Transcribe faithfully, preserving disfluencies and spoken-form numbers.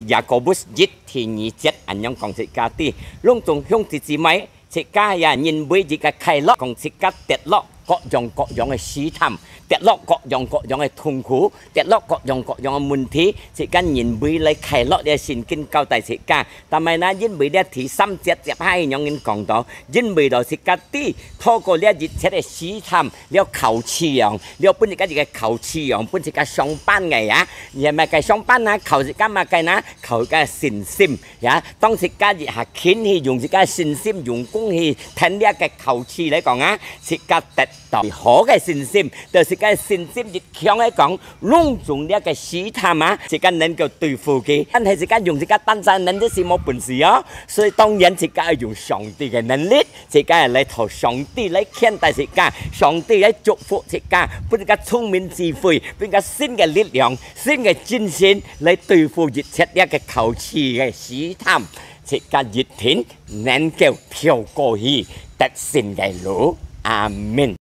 雅各伯一第二節恁樣講自家知，攏總兄弟姊妹，自家也因為一个快樂，講自家跌落各樣各樣个試探，跌落各樣各樣个痛苦，跌落各樣各樣个問題，自家因為來快樂。這聖經交代自家，但係呢，因為這第三節接下去樣人講到，因為到自家知，透過這一切个試探，了考試樣，了分自家一个考試樣，分自家上班个啊，也麼个上班啊，考自家麼个呢？考自家信心。 呀，當自家一下勤去用自家信心，用功去聽這个考試來講啊，自家得到好个信心，對自家信心一強來講，攏總這个試探啊，自家能夠對付佢。但係自家用自家單單能力係無本事哦，所以當然自家愛用上帝个能力，自家來討上帝來牽帶自家，上帝來祝福自家，分自家聰明智慧，分自家新个力量，新个精神來對付一切這个考試个試探。 自家一定能夠跳過去得勝个路。阿門。